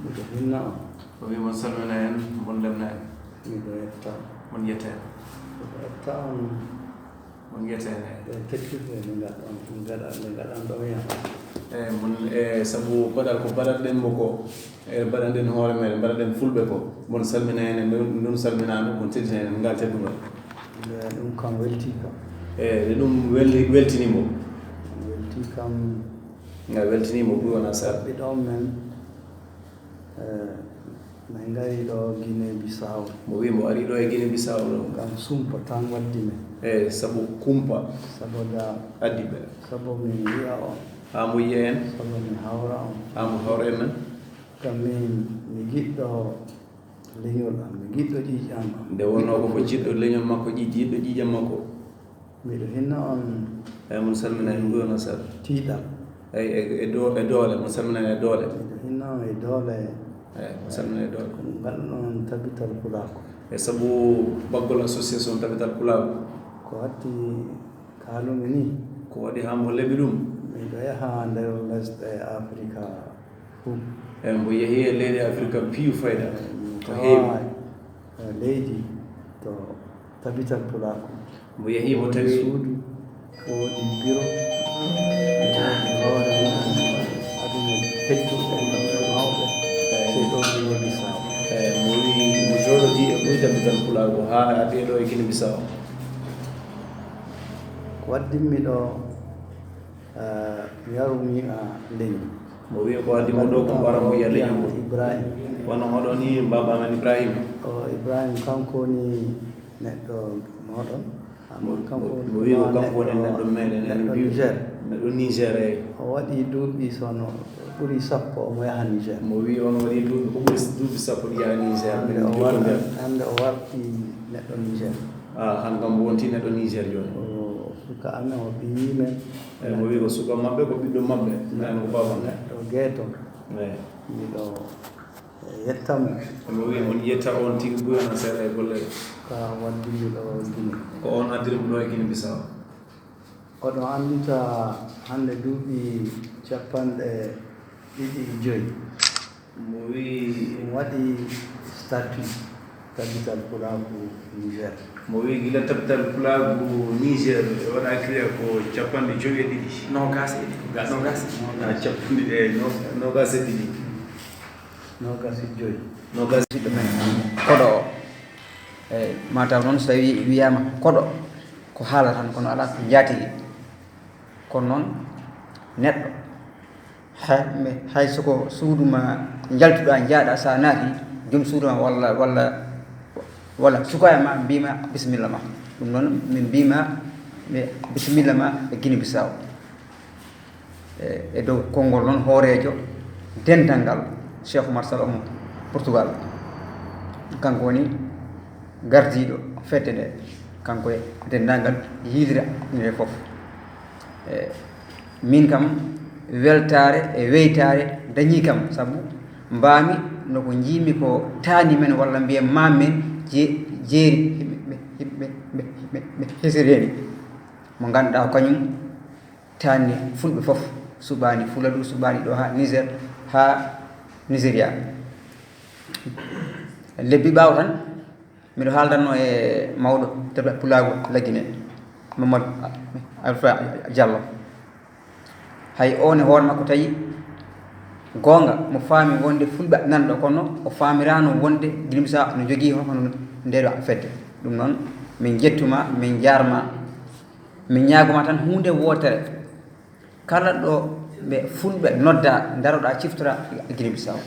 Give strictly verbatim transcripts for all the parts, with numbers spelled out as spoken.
Miɗo hinna on. O wi mon salmina en, mon lemna en. Miɗo yetta. Mon yetta en. Miɗo yetta on. Mon yetta en, eh. Ɗe teddunɗe ɗe ngaɗɗon, ɗe ngaɗa-, ɗe ngaɗɗon ɗo yam. Eh, mon, eh, sabu baɗal ko baɗatɗen mo ko, eh, baɗanɗen hoore men, baɗanɗen fulɓe ko. Mon salmina en, e ndun, ndun salminaandu, mon teddina en, ngal teddungal. Nde ɗum kam welti kam. Eh, nde ɗum welli-, weltini mo. Welti kam. Ngal weltini mo, buy wona sar. Ɓiɗɗo men, eh, min ngari ɗo Guinée Bissau. Mo wi mo ari ɗo e Guinée Bissau ɗo. Ngam sumpa tan waddi men. Eh, sabu kumpa. Sabu da. Addi ɓe. Sabu min yi'a on. Haa mo yi'a en. Sabu min hawra on. Haa mo hawra en men. Kam min mi giɗɗo leñol am, mi giɗɗo ƴiiƴam am. Nde wonnoo ko mo jiɗɗo leñol makko, ƴi-, jiɗɗo ƴiiƴam makko. Miɗo hinna on. Eey, mon salmina en, mbuyo no sar. Tiiɗal. Eey, e, e do-, e doole, mon salmina en e doole. Miɗo hinna on e doole. Eey, mon salmina en e doole. Ko ngal ɗon Tabital Pulaaku. E sabu baggol association Tabital Pulaaku. Ko watti kaalumi ni. Ko waɗi haa mo leɓi ɗum. Miɗo yaha nder lesɗe Afrika. Eey, mbo yehi e leyɗe Afirka piiw fayda. Ko heewi. Tawa, eh, leydi to Tabital Pulaaku. Mbo yehi mo tawi suudu, woodi biro, woodi hoore mum, aduna tedduɓe, mawɓe, sey ɗo Guinée Bissau. Eey, mo wi mo jooɗodii e ɓuy Tabital Pulaaku haa ardi ɗo e Guinée Bissau. Ko waddimmi ɗo, Eh, mi yaru mi yi'a leñol. Mo wi ko addi mo ɗo ko mbara mo yi'a leñol. Ibrahim. Wano hoɗo ni baba men Ibrahim. O Ibrahim kanko woni neɗɗo moɗon. Mo, mo, mo wi ko kanko woni neɗɗo meɗen, en neɗɗo mbiyu Niger. Neɗɗo Niger, eey. O waɗi duuɓi sono ɓuri sappo omo yaha Niger. Mo wi on waɗi duuɓi ko ɓuri duuɓi sappo ɗi yaha Niger. Hannde o war-, hannde o warti neɗɗo Niger. Ah, han kam wonti neɗɗo Niger jooni. O suka amen, o ɓiyi men. Eey, mo wi ko suka maɓɓe, ko ɓiɗɗo maɓɓe. Nan ko baba. Neɗɗo geeto. Eey. Miɗo yetta mo. Mo wi on yetta on tigi buy on seeɗa e golle. Ka waddi miɗo Guinée. Ko on addiri mo ɗo e Guinée Bissau. Oɗon anndita hannde duuɓi capanɗe ɗiɗi e joy. Mo wi mi waɗi statut Tabital Pulaaku Niger. Mo wi gila Tabital Pulaaku Niger e waɗa créé ko capanɗe jowi e ɗiɗi. Noogaas e ɗiɗi. Noogaas. Noogaas. Ah, capanɗe, eh, no-, noogaas e ɗiɗi. Noogaas e joyi. Noogaas. Musidɗo men koɗo o. Eey, mataw noon so tawi wiyaama koɗo, ko haala tan, kono alaa ko njaatigi. Kono noon neɗɗo, hay, hay so ko suudu ma njaltuɗaa, njaaɗaa, so a naati, joom suudu ma walla, walla, walla sukaaɓe ma mbiima bisimilla ma. Ɗum noon min mbiima ɓe bisimilla ma e Guinée Bissau. E, e dow konngol noon hooreejo dental ngal, Cheikh Oumar Sall omo Portugal. Kanko woni gardiiɗo fedde nde, kanko e denndaangal yiilre nde fof. E, min kam, weltaare e weytaare dañii kam, sabu mbaami no ko njiimi ko taani men walla mbiyen maam men je-, jeeri yimɓe, yimɓe, yimɓe, yimɓe, yimɓe hesiriini. Mo ngannduɗaa ko kañum taani fulɓe fof, suɓaani Fuladu, suɓaani ɗo haa Niger, haa Nigeria. Lebbi ɓaawo tan, miɗo haaldanno e mawɗo Tabital Pulaaku Lagine, Mamadou Alpha Diallo. Hay oon e hoore makko tawi goonga, mo faami wonde fulɓe nanɗo, kono o faamiraano wonde Guinée Bissau no jogii hono ndeeɗo fedde. Ɗum noon, min njettuma, min njaarma. Min ñaaguma tan huunde wootere. Kala ɗo ɓe fulɓe nodda, daroɗa ciftora Guinée Bissau.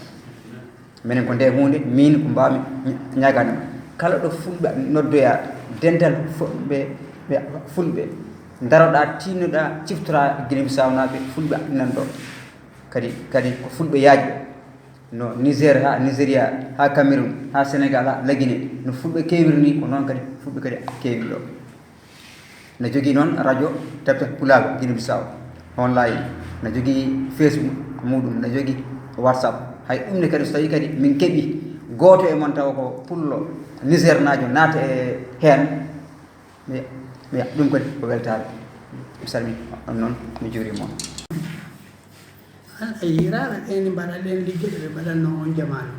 Minen ko nde huunde, min ko mbaawmi ña-, ñaagaade ma. Kala ɗo fulɓe noddoya, dental fo-, ɓe, ɓe fulɓe, daroɗa, tinnoɗa, ciftora Guinée Bissau naaɓe, fulɓe nan ɗo. Kadi, kadi ko fulɓe yaajɓe. No Niger haa Nigeria, haa Cameroun, haa Sénégal, haa La Guinée. No fulɓe keewiri ni, ko noon kadi fulɓe kadi keewi ɗo. Na jogii noon radio Tabital Pulaaku Guinée Bissau online, na jogii Facebook muɗum, na jogii WhatsApp. Hay ɗum ne kadi, so tawii kadi min keɓii gooto e mon tawa ko pullo Niger naajo naata e heen, mi, mi, ɗum kadi ko weltaare. Mi salmini on noon, mi juuriima on. An a yiyiraaɓe ɓen ne mbaɗa ɗen ligge ɗe ɓe mbaɗannoo on jamaanu.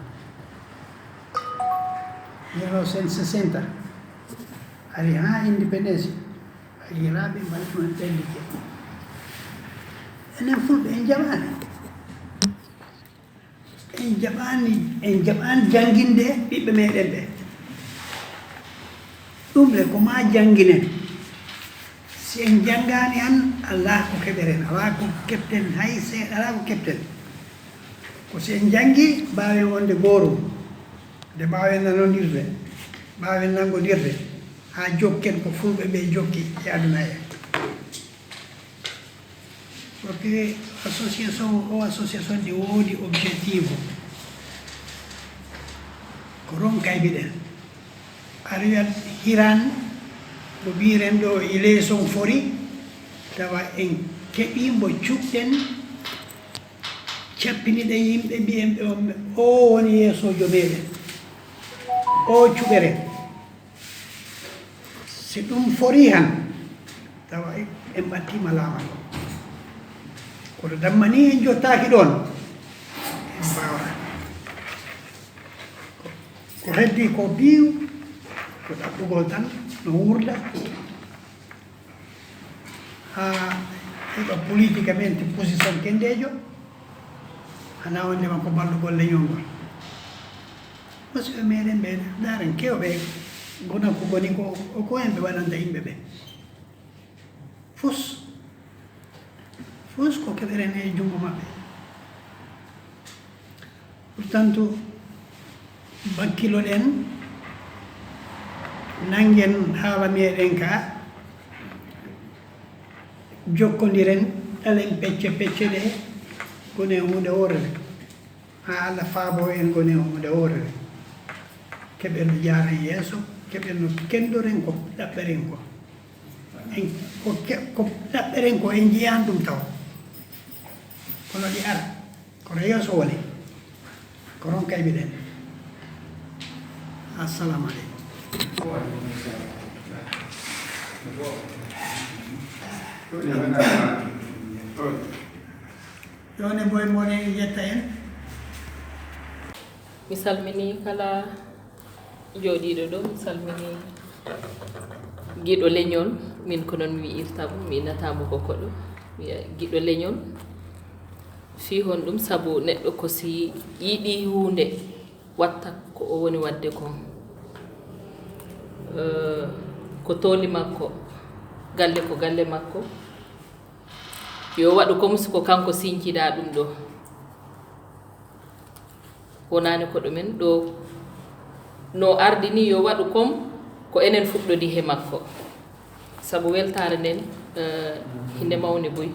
Mille neuf cent soixante ari haa indépendance, a yiyiraaɓe mbaɗannoo ɗen ligge. Enen Fulɓe en jaɓaani. En jaɓaani, en jaɓaani jannginde ɓiɓɓe meɗen ɓe. Ɗum le ko maa jannginen. Si en janngaani han, alaa ko keɓeren, alaa ko keɓten hay seeɗa, alaa ko keɓten. Ko si en janngii, mbaawen wonde goorum, nde mbaawen nanondirde, mbaawen nanngondirde, haa jokken ko Fulɓe ɓe jokki e aduna he. Parce que association o, association ɗi woodi objectif ko ron kaybiɗen. Ariyat hiran ko mbiiren ɗo e leeson fori, tawa en keɓii mbo cuɓɗen, cappiniɗen yimɓe, mbiyen ɓe on, o woni yeesoojo meɗen, o cuɓeren. Si ɗum fori han, tawa en ɓattiima laama ngo. Kono damma ni en jottaaki ɗoon, en mbaawaa. Ko heddi ko biiw, ko ɗaɓɓugol tan, no wuurda. Haa heɓa politiquement position kendeejo, hana wonde ma ko ballugol leñol ngol. Musidɓe meɗen ɓe, ndaaren kewɓe gona ko goni ko, ko en ɓe waɗanta yimɓe ɓe. Fus, fus ko keɓeren e junngo maɓɓe. Pourtant, bakkiloɗen, nanngen haala meɗen ka, jokkondiren, ɗalen pecce pecce ɗe, gone huunde worre. Haa Allah faabo en gone huunde worre. Keɓen no jaaren yeeso, keɓen no kenndoren ko ɗaɓɓeren ko. En, ko ke-, ko ɗaɓɓeren ko en njiyan ɗum taw. Kono ɗi ara. Kono yeeso woni. Ko ron kaybiɗen. Assalamu aleykum. Ɗoon e boy moɗen yetta en. Mi salminii kala jooɗiiɗo ɗo, mi salminii giɗo leñol, min ko noon mi wi'irta mo, mi innata mo ko koɗo, mi wi'a giɗo leñol. Fii honɗum? Sabu neɗɗo ko si yiɗii huunde, watta ko o woni waɗde kon. Eh, ko tooli makko, galle ko galle makko. Yo waɗu comme si ko kanko sincidaa ɗum ɗo. Wonaani ko ɗumen ɗo no ardi ni, yo waɗu comme ko enen fuɗɗodi he makko. Sabu weltaare nden, eh, hinde mawni buy.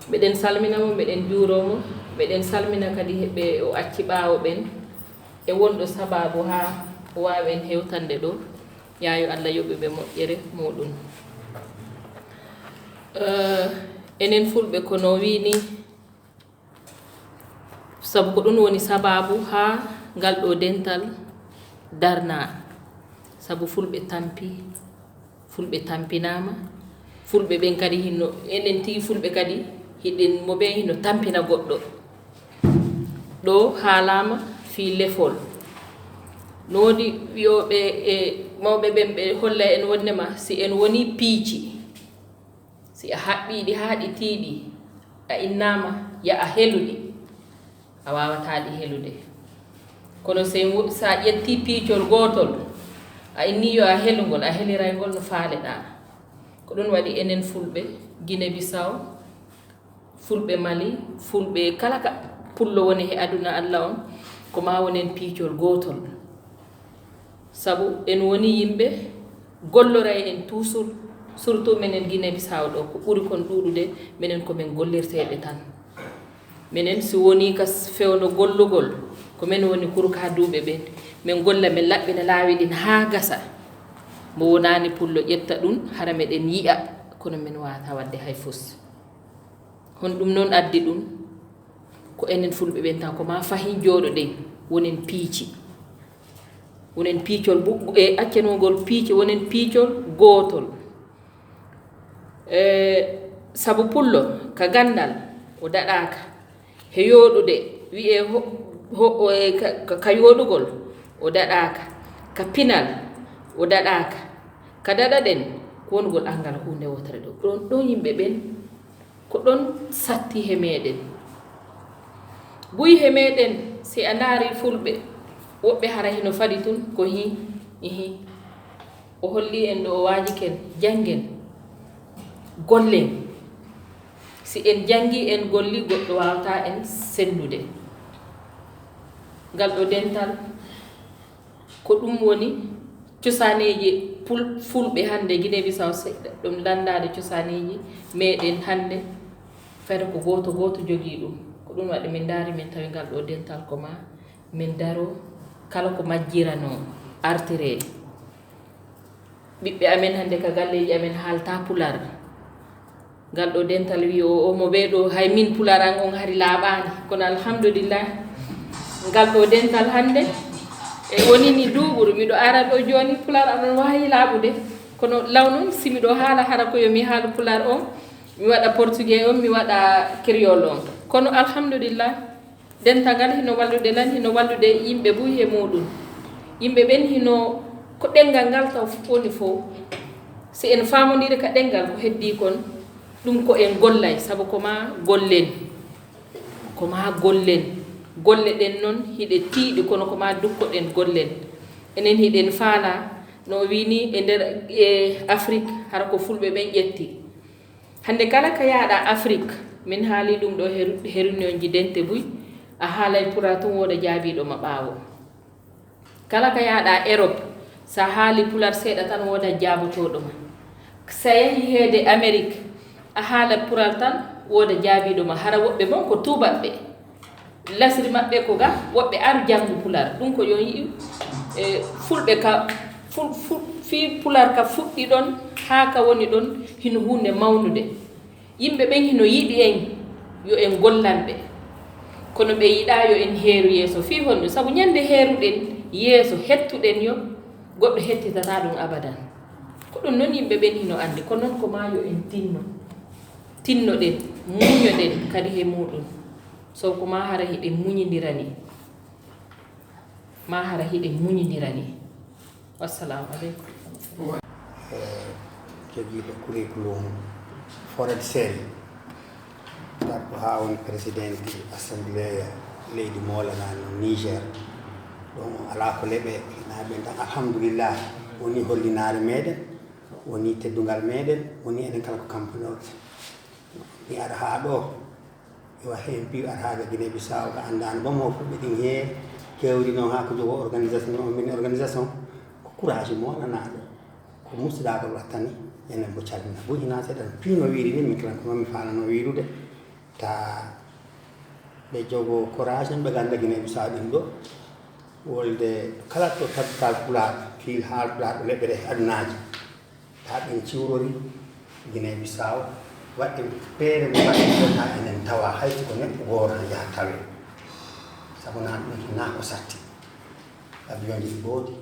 Meɗen salmina mo, meɗen juuroo mo, meɗen salmina kadi ɓe o acci ɓaawo ɓen, e wonɗo sabaabu haa o waawi en hewtande ɗo. Yaayo Allah yoɓi ɓe moƴƴere muɗum. Eh, enen Fulɓe ko no wii ni, sabu ko ɗum woni sabaabu haa ngal ɗo dental darnaa. Sabu Fulɓe tampi, Fulɓe tampinaama, Fulɓe ɓen kadi hinno, enen tigi Fulɓe kadi, hiɗen mo ɓen hinno tampina goɗɗo. Ɗo haalaama fii lefol. No woodi wiyooɓe e mawɓe ɓen ɓe holla en wonndema si en wonii piici, si a haɓɓii ɗi haa ɗi tiiɗi, a innaama ya a helu ɗi, a waawataa ɗi helude. Kono si wo-, si a ƴettii piicol gootol, a innii yo a helu ngol, a heliray ngol no faaleɗaa. Ko ɗum waɗi enen Fulɓe Guinée Bissau, Fulɓe Mali, Fulɓe kala ka pullo woni he aduna Allah on, ko maa wonen piicol gootol. Sabu en woni yimɓe golloray en toujours, surtout menen Guinée Bissau ɗo, ko ɓuri kon ɗuuɗude, menen ko men gollirteeɓe tan. Menen si woni ka s-, fewndo gollugol, ko men woni kurkaaduuɓe ɓen. Men golla, men laɓɓina laawi ɗin haa gasa. Mo wonaani pullo ƴetta ɗum, hara meɗen yi'a, kono men waawataa waɗde hay fus. Honɗum non addi ɗum? Ko enen Fulɓe ɓen tan, ko maa fahin jooɗoɗen, wonen piici. Wonen piicol bu-, e accanogol piici, wonen piicol gootol. E, sabu pullo, ka ganndal, O daɗaaka. He yooɗude, wiyee ho-, ho-, o e ka, ka, ka yooɗugol, o daɗaaka. Ka pinal, o daɗaaka. Ka daɗaɗen, ko wonugol angal huunde wootere ɗo. Ɗon, ɗon yimɓe ɓen, ko ɗon satti he meɗen. Buy he meɗen, si a ndaari fulɓe, woɓɓe hara hino faɗi tun, ko hi, ihi. O holli en ɗo, o waaji ken, janngen, gollen. Si en janngii, en golli, goɗɗo waawataa en sennude. Ngal ɗo dental, ko ɗum woni cosaaneeji pul-, fulɓe hannde Guinée Bissau seɗɗa, ɗum lanndaade cosaaneeji meɗen hannde, fayda ko gooto gooto jogii ɗum. Ko ɗum waɗi min ndaari, min tawi ngal ɗo dental ko maa min daro, kala ko majjiranoo artiree. Ɓiɓɓe amen hannde ka galleeji amen haalta Pulaar. Ngal ɗo dental wi o, o mo ɓee ɗo, hay min Pulaar an on hari laaɓaani. Kono alhamdulillah, ngal ɗo dental hannde, e woni ni duuɓuru, miɗo ara ɗo jooni, Pulaar am ɗon waawi laaɓude. Kono law noon, si miɗo haala, hara ko yo mi haalu Pulaar on, mi waɗa Portugais on, mi waɗa Créole on. Kono alhamdulillah, dental ngal hino wallude lan, hino wallude yimɓe buy he muuɗum. Yimɓe ɓen hino, ko ɗenngal ngal taw woni fow. Si en faamondiri ka ɗenngal ko heddii kon, ɗum ko en gollay, sabu ko maa gollen. Ko maa gollen. Golle ɗen non hiɗe tiiɗi, kono ko maa dukkoɗen gollen. Enen hiɗen faala, no o wiini, e nder, e Afrik, hara ko fulɓe ɓen ƴetti. Hannde kala ka yaaɗa Afrik, min haali ɗum ɗo he ru-, he réunion ji dente buy, a haalay Pulaar tun wooda jaabiiɗo ma ɓaawo. Kala ka yaaɗa Europe, sa haali Pulaar seeɗa tan wooda jaabotooɗo ma. Sa yahi heede Amerik, a haala Pulaar tan wooda jaabiiɗo ma. Hara woɓɓe bon ko tuubaɓɓe. Lasri maɓɓe ko ga, woɓɓe aru janngu Pulaar. Ɗum ko yo yi'u, e, fulɓe ka, ful-, ful-, fii Pulaar ka fuɗɗi ɗon, haa ka woni ɗon, hino huunde mawnude. Yimɓe ɓen hino yiɗi en, yo en gollan ɓe. Kono ɓe yiɗaa yo en heeru yeeso. Fii honɗum? Sabu ñande heeruɗen yeeso, hettuɗen yo, goɗɗo hettitataa ɗum abadan. Ko ɗum non yimɓe ɓen hino anndi. Ko non ko maa yo en tinno. Tinnoɗen, muñoɗen kadi he muuɗum. Sabu ko maa hara hiɗen muñindira ni. Maa hara hiɗen muñindira ni. Wassalamu aleykum. Eh, jogiiɗo curriculum foret seri, garɗo haa woni président assemblée leydi Moolana no Niger. Ɗum alaa ko leɓe, hinaa ɓen tan, alhamdulillah, woni hollinaare meɗen, woni teddungal meɗen, woni enen kala ko kampanooɓe. Mi ara haa ɗo, mi waɗa heen piiw ara haa ga Guinée Bissau, ga anndaano bom o fulɓe ɗin hee, kewri noon haa ko jogoo organisation, o min organisation, ko courage mo nanaaɗo, ko musidagol wattani, enen ko calmina. Buy hinaa seeɗa, no piino wiiri ni, min kala ko mi faalano wiirude, ta ɓe jogoo courage, ɓe gannda Guinée Bissau ɗin ɗo, wolde kala to tabbital Pulaar, fii haal Pulaar ɗo leɓɓere adunaaji. Taa ɓen ciwrori Guinée Bissau, waɗde feere mo waɗde ɗo taa enen tawa, hay si ko neɗɗo gooto tan yaha tawe. Sabu naa ɗum hinaa ko satti. Avion ji ɗi gooti,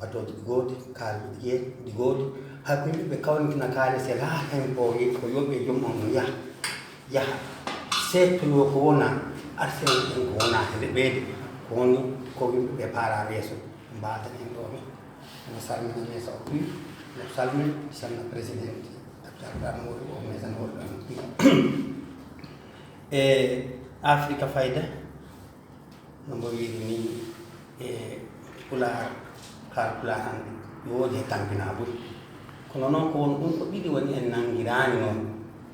batooji ɗi gooti, kaaruuji ɗi gooti, hay ko yimɓe ɓe kawnitina kaalis e laa heen ko, ko yooɓe joom on no yaha, yaha. Seettoyoo ko wona, arsenal ɗen ko wona he leɓeede, ko woni ko yimɓe ɓe paara reeso, mbaatan en ɗo ni. Ene salmina Meesa o Puy, ene salmina, salmina président Abdou Aziz Ba Mori o Meesa no woni ɗon. E Afrika Fayda, no mbo wiiri ni, e Pulaar, haal Pulaar hannde, no woodi he tampinaa ɓuri. Kono noon ko won ɗum ko ɗiɗi woni en nanngiraani noon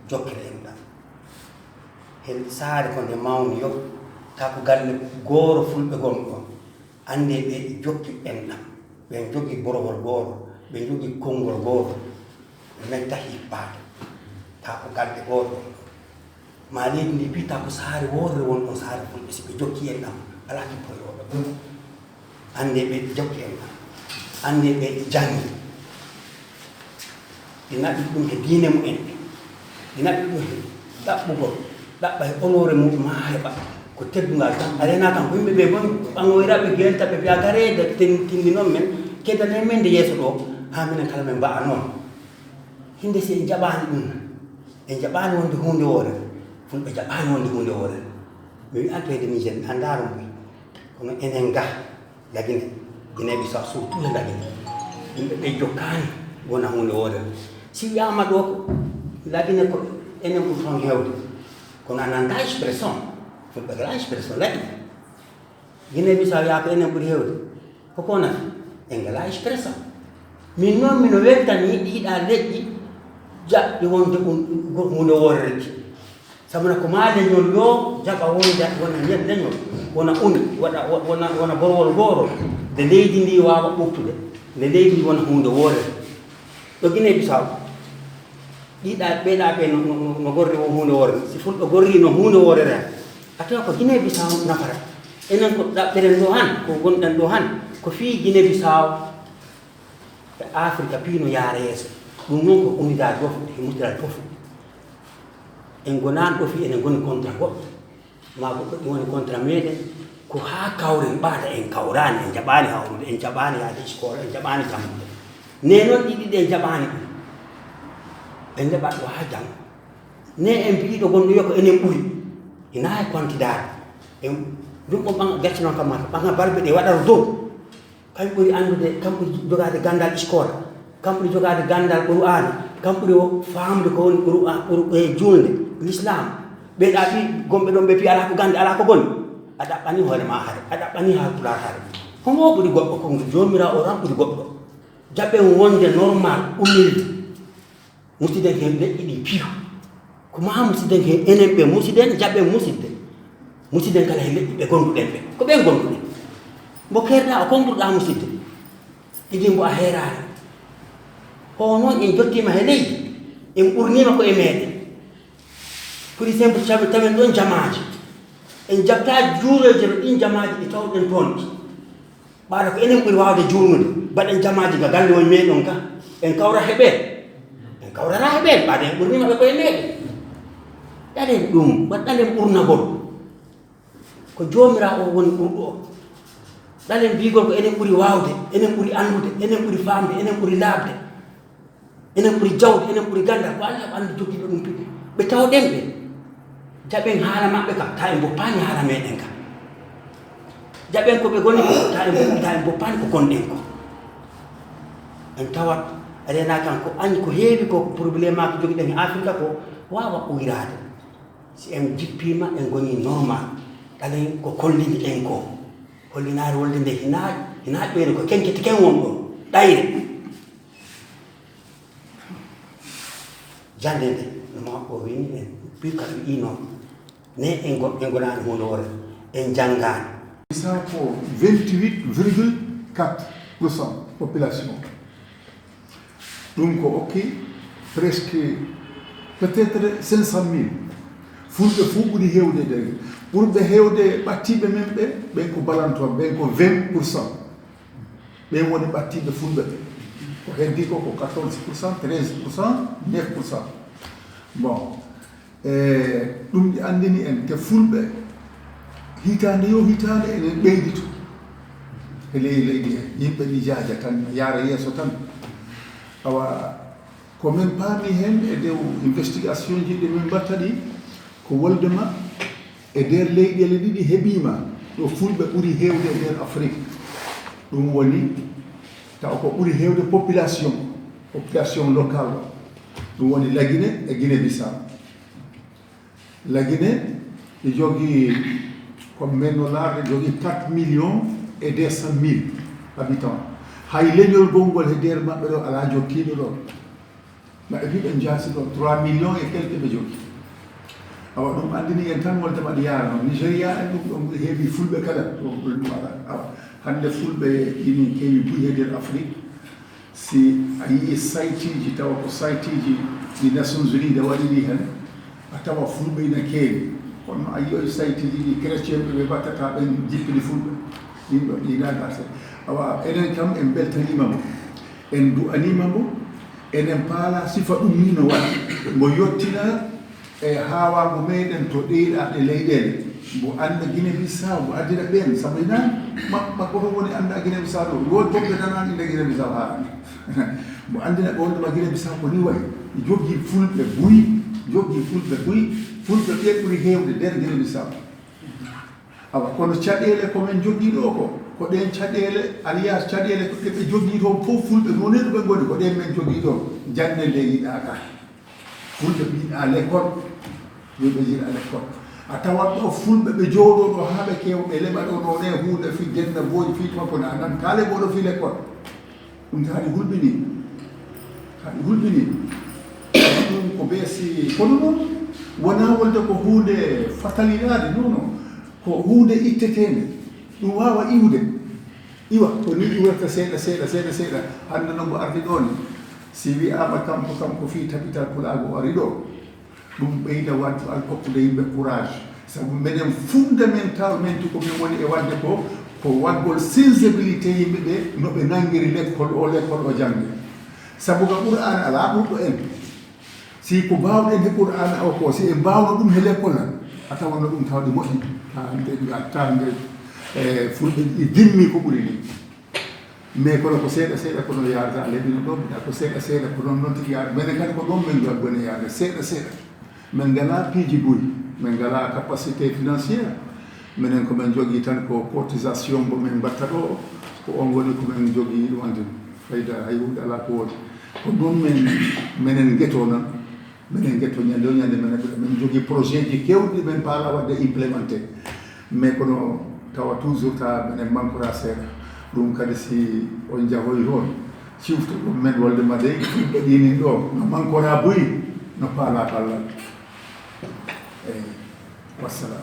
jokkere enɗam. He saare ko nde mawni yo, taa ko galle gooro fulɓe gonɗo ɗon. Anndee ɓe jokki enɗam, ɓen jogii borowol gooto, ɓe jogii konngol gooto, ɓe mettata hippaade. Taa ko galle gooto, maa leydi ndi pitaa ko saare wootere won ɗon, saare fulɓe, si ɓe jokki enɗam, alaa kippoyrooɗo. Anndee ɓe jokki enɗam, anndee ɓe janngi. Ɗi naɓi ɗum he diine mumen. Ɗi naɓi ɗum he ɗaɓɓugol, ɗaɓɓa he onoore muɗum haa heɓa ko teddungal tan. A reenaa tan ko yimɓe ɓe bon ɓaŋoyraɓe, geeltaɓe, ɓe ɓiya gareede, ten-, tinndi noon men, keddane men nde yeeso ɗo, haa minen kala men mba'a noon. Hinde si en jaɓaani ɗum, en jaɓaani wonde huunde woore, Fulɓe jaɓaani wonde huunde woore. Mi wi'aani to hedde Niger, mi anndaa ɗum buy. Kono enen ga Lagine, Guinée Bissau surtout e Lagine, yimɓe ɓe jokkaani wona huunde woore. Si wiyaama ɗo ko Lagine ko enen ɓuri toon heewde, kono a nanndaa expression. Fulɓe kala expression Lagine. Guinée Bissau yaa ko enen ɓuri heewde. Ko ko nafi? En ngalaa expression. Min noon mino weltanii ɗiiɗaa leƴƴi jaɓɗi wonde un-, go-, huunde woore rek. Sabu na ko maa leñol yoo jaɓa wonde wona ñel leñol, wona uni, waɗa, wo-, wona, wona borwol ngooro, nde leydi ndi waawa ɓurtude, nde leydi ndi wona huunde woore. Ɗo Guinée Bissau, ɗiiɗaa, ɓeeɗaa ɓe no, no, no, no gorri wo huunde woore. Si fulɓe gorri no huunde woore ren, a tawa ko Guinée Bissau nafata. Enen ko ɗaɓɓiren ɗo han, ko gonɗen ɗo han, ko fii Guinée Bissau e Afrika fii no yaara yeeso. Ɗum noon ko unidade fof, e mutual fof. En ngonaani ɗo fii enen ngoni kontra goɗɗo. Ma ko ɗum woni kontra meɗen, ko haa kawren ɓaada en kawraani, en jaɓaani hawrude, en jaɓaani yaade iskoola, en jaɓaani janngude. Ne noon ɗiɗi ɗe en jaɓaani ɗum. En jaɓat ɗo haa janngo. Ne en mbiyi ɗo gonɗo yo ko enen ɓuri. Ina e kontidaade. En jungo ɓaŋa gacce noon kam mata, ɓaŋa balbe ɗe waɗata dow. Kam ɓuri anndude, kam ɓuri jogaade ganndal iskoola, kam ɓuri jogaade ganndal Qur'aana, kam ɓuri o faamde ko woni Qur'a-, Qur-, e juulde, l'islam. Ɓe ɗaɓi gomɓe ɗon ɓe mbiya alaa ko gannde, alaa ko boni. A ɗaɓɓani hoore ma hare, a ɗaɓɓani haa pulaar hare. Homo ɓuri goɗɗo, ko joomiraawo o tan ɓuri goɗɗo. Jaɓen wonde normal, umilde. Musiden heen leƴƴi ɗi piyu. Ko maa musiden heen enen ɓe musiden, jaɓen musitde. Musiden kala heen leƴƴi ɓe gonduɗen ɓe. Ko ɓeen gonduɗen. Mbo keerɗaa o kon ɓurɗaa musitde. Idin mbo a heeraani. Ko noon en jottiima he leydi. En ɓurniima ko e meeɗen. Pour exemple, tawi, tawen ɗoon jamaaji. En jaɓtaa juureeje no ɗiin jamaaji ɗi tawɗen toon ɗi. Ɓaade ko enen ɓuri waawde juurnude, mbaɗen jamaaji ga galle won meeɗon ka, en kawra he ɓeen. En kawrata he ɓeen, ɓaade en ɓurniima ɓe koye meeɗen. Ɗalen ɗum, waɗ ɗalen ɓurnagol. Ko Joomiraaɗo o woni ɓurɗo o. Ɗalen biigol ko enen ɓuri waawde, enen ɓuri anndude, enen ɓuri faamde, enen ɓuri laaɓde. Enen ɓuri jawdi, enen ɓuri ganndal, ko Allah ko anndi jogiiɗo ɗum tigi. Ɓe tawɗen ɓe, jaɓen haala maɓɓe kam, taa en mboppaani haala meeɗen kam. Jaɓen ko ɓe ngoni ko, taa en, taa en mboppaani ko ngonɗen ko. En tawat a reenaaki kam ko añi ko heewi ko, ko problème aaji jogiɗen e Afrika ko waawa uyraade. Si en jippiima, en ngoni normal, ɗalen ko kollini en ko. Hollinaare wolde nde hinaa, hinaa ɓeyde ko kenkete ken won ɗo, ɗayre. Jannde nde, no ma o wini en, puisque ɓe ɗi noon, ne en go-, en gonaani huunde wore, en janngaani. Sa ko vingt-huit virgule quatre pour cent population. Ɗum ko okki presque peut-être cinq cent mille. Fulɓe fof ɓuri heewde e nder. Ɓurɓe heewde ɓattiiɓe men ɓe, ɓen ko balantoon, ɓen ko vingt pour cent. Ɓen woni ɓattiiɓe fulɓe ɓe. Ko heddi ko, ko quatorze pour cent, treize pour cent, neuf pour cent. Bon, e ɗum ɗi anndini en, te fulɓe, hitaande yo hitaande, enen ɓeydito. E ley leydi he, yimɓe ɗi jaaja tan, yaara yeeso tan. Awa, ko min paami heen e dow investigation ji ɗi min mbatta ɗi, ko wolde ma e nder leyɗeele ɗiɗi heɓiima ɗo fulɓe ɓuri heewde e nder Afrique. Ɗum woni, taw ko ɓuri heewde population, population locale o. Ɗum woni Lagine e Guinée Bissau. Lagine, ɓe jogii, comme men no laarde, jogii quatre millions et deux cent mille habitants. Hay leñol gonngol he nder maɓɓe ɗo alaa jottiiɗo ɗo. Ma et puis ɓe njaasi ɗo trois millions et quelques ɓe jogii. Awa, ɗum anndini en tan wonde maɗa yaara noon. Nigeria en ɗum ɗon ɓuri heewi fulɓe kala, ɗum ɓuri ɗum alaa. Awa, hannde fulɓe ina keewi buy he nder Afrique. Si a yii saytiiji, tawa ko saytiiji ɗi Nations Unies ɗe waɗi ɗi heen, a tawa fulɓe ina keewi. Kono a yiyoy saytiiji ɗi chrétien ɓe, ɓe mbattata ɓen jippini fulɓe. Ɗin ɗo, ɗi naata se. Awa, enen kam en mbeltaniima mo. En du'aniima mo. Enen paala sifa ɗum ni no waɗi. Mo yottina e haawaango meɗen to ɗeyɗaaɗe leyɗeele. Mbo annda Guinée Bissau, mbo addira ɓeen, sabu ina ma-, ma-, ko to woni annda Guinée Bissau ɗo. Woodi fof ɓe nanaani innde Guinée Bissau haarani. Mbo anndina ɓe wonde ma Guinée Bissau ko ni wayi. Jogii fulɓe buy, jogii fulɓe buy. Fulɓe ɓe ɓuri heewde nder Guinée Bissau. Awa, kono caɗeele ko men jogii ɗo ko, ko ɗeen caɗeele, alias caɗeele ko ɗe ɓe jogii toon fof, Fulɓe noon e ɗo ɓe ngoni, ko ɗeen men jogii ɗo. Jannde nde yiɗaaka. Fulɓe yiɗaa l'école, yo ɓe yiɗaa l'école. A tawat ɗo Fulɓe ɓe jooɗoo ɗo haa ɓe keewa, ɓe leɓa ɗo noon e huunde fii gennabooji, fii tuma ko na nan kaale goɗɗo fii l'école. Ɗum ko haɗi hulɓinii, haɗi hulɓinii. Ɗum ko beesi, kono noon wonaa wonde ko huunde fataliraade, non, non. Ko huunde itteteende, ɗum waawa iwde. Iwa, ko nii iwrata seeɗa, seeɗa, seeɗa, seeɗa. Hannde noon mbo ardi ɗo ni, si wiyaama kanko, kanko fii tabital pulaagu o ari ɗo, ɗum ɓeyda waɗ-, waɗ-, hokkude yimɓe courage. Sabu minen fondamental men tu ko min woni e waɗde ko, ko waɗgol sensibilité yimɓe ɓe no ɓe nanngiri lekkol o, lekkol o jannge. Sabu ka Qur'aana alaa ɓurɗo en. Si ko mbaawɗen he Qur'aana o ko, si en mbaawno ɗum he lekkol lan, a tawanno ɗum tawde moƴƴi. Taa nde, taa nde, e, Fulɓe ɗi dimmi ko ɓuri ni. Mais kono ko seeɗa seeɗa kono yaarata, a leɓino ɗo, mbiɗa ko seeɗa seeɗa ko noon noon tigi yaarata. Minen kadi ko ɗoon min ngal goni yaarata, seeɗa seeɗa. Min ngalaa piiji buy, min ngalaa capacité financière. Minen ko min njogii tan ko cotisation mbo min mbatta ɗo, ko on woni ko min njogii ɗum anndi. Fayda hay huunde alaa ko woodi. Ko ɗum min, minen ngetoo noon. Minen ngetoo ñande o ñande minen mbiɗa, min njogii projet ji keewɗi ɗi min paala waɗde implémenté. Mais kono tawa toujours ta minen mankora seeɗa. Ɗum kadi si on njahoyi toon, ciwto ɗum men wolde ma dey, ɗum ɓe ɗinin ɗo, no mankora buy, no paala ballal. Eyi, wassalam.